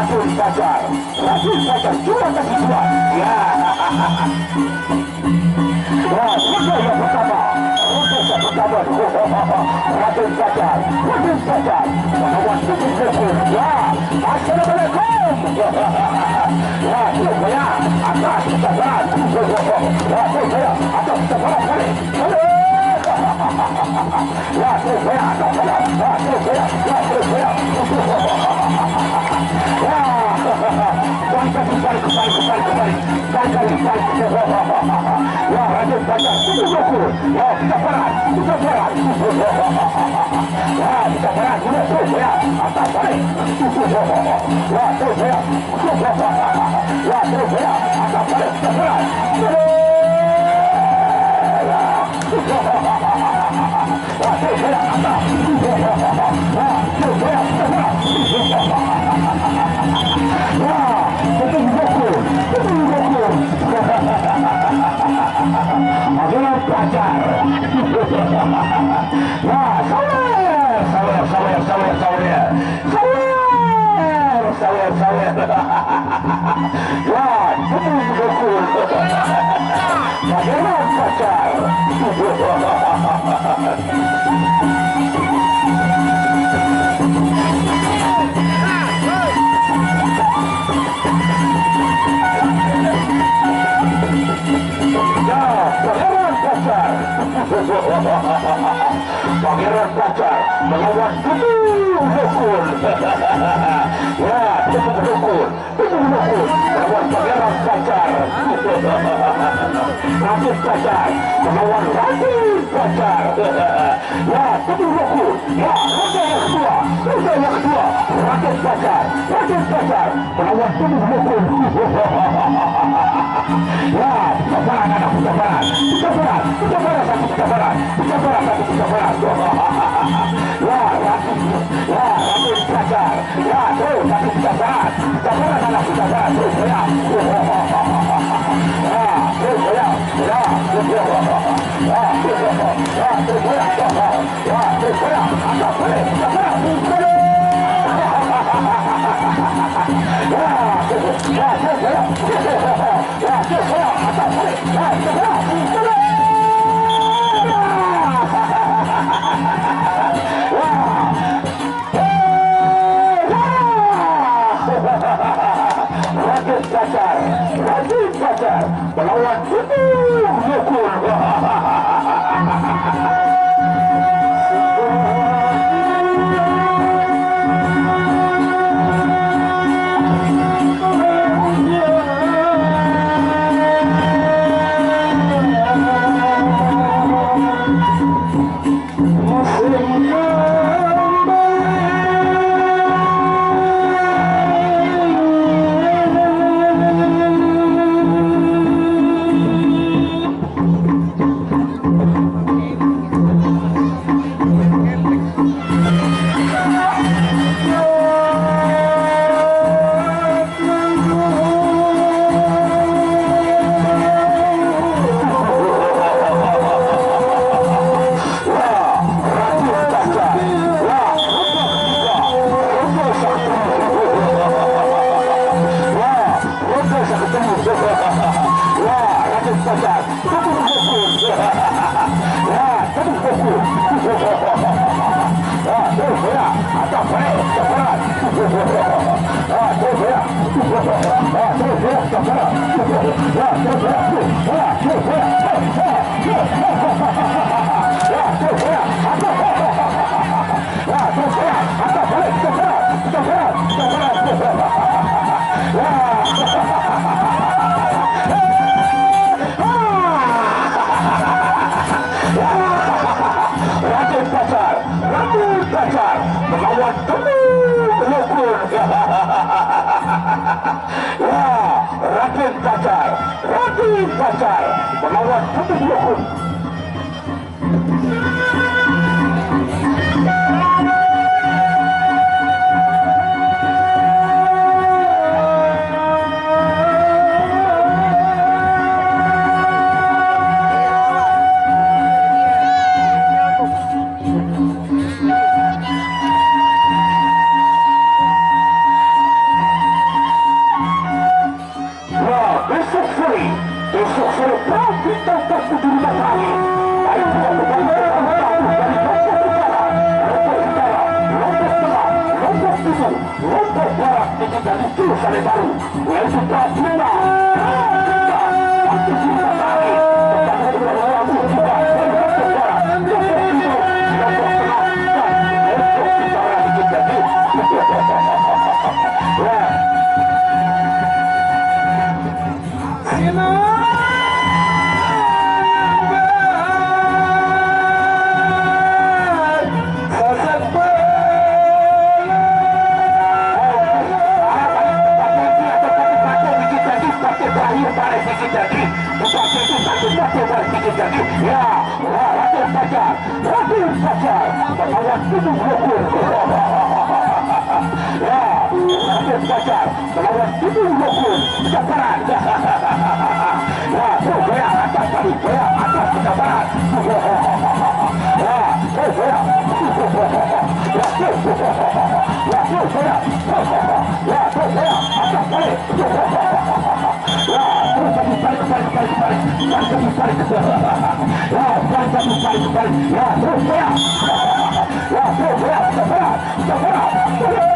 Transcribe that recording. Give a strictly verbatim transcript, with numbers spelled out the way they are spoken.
Raden Fajar, Raden Fajar, dua kaki dua. Ya. Wah, sudah yang pertama. Sudah yang pertama. Raden Fajar, Raden Fajar. Melawan Tubuh Rukun. Ya. Assalamualaikum. Wah, dia atas, kita berat. Wah, dia atas, kita berat. Balik. Balik. Wah, terus banyak, terus banyak, wah, terus banyak, wah, terus banyak. Wah, balik, balik, balik, balik, balik, balik. Balik, balik, balik. Wah, Raden Fajar, Tubuh Rukun. Wah, kita berat, kita berat. Wah, kita berat, kita terus banyak. Atas balik. Wah, terus banyak. Wah, terus banyak. Atas balik, kita berat. Pajar. Wah, sawer, sawer, sawer, sawer, sawer. Sawer, sawer, sawer. Wah, Tubuh Rukun. Bagaimana Pajar? Ya, Pangeran Pajar. Pangeran Pajar melawan Tubuh Rukun. Ya, Tubuh Rukun. Tubuh Rukun melawan Pangeran Pajar. Raden Pajar melawan Raden Pajar. Ya, Tubuh Rukun. Ya, roda yang kedua. Roda yang kedua. Raden Pajar. Raden Pajar melawan Tubuh Rukun. Ya, putaran, ada putaran. Putaran, putaran, satu putaran. Putaran, satu putaran. Ya, Raden, ya, Raden Pajar. Ya, terus, satu putaran. Putaran, ada putaran. Terus, ya. Ya, terus, ya. Ya, terus, ya. Ya, terus, ya. Ya, terus, ya. Raden Fajar, Raden Fajar melawan Tubuh Rukun. Raden Pajar, Raden Pajar melawan Tubuh Rukun. Ya, Raden Pajar, Raden Pajar melawan Tubuh Rukun. Terus ada baru, yaitu Pratuna. Pratuna, waktu kita tarik, pertama kedua orang pun juga berbentuk darah. Kelompok timur, kelompok tengah, dan kelompok utara sedikit lagi. Ya. Ya, Raden Fajar, Raden Fajar, melawan Tubuh Lokur. Ya, Raden Fajar, melawan Tubuh Lokur. Sekarang. Ya, terus goyang atas tadi, goyang atas sebelah barat. Ya, terus goyang. Ya, terus. Ya, terus goyang. Ya, terus goyang atas balik. Ya, terus lagi balik, balik, balik, balik. Balik lagi, balik. Ya, balik lagi, balik, balik. Ya, terus goyang. Ya, terus goyang. Sebelah, sebelah.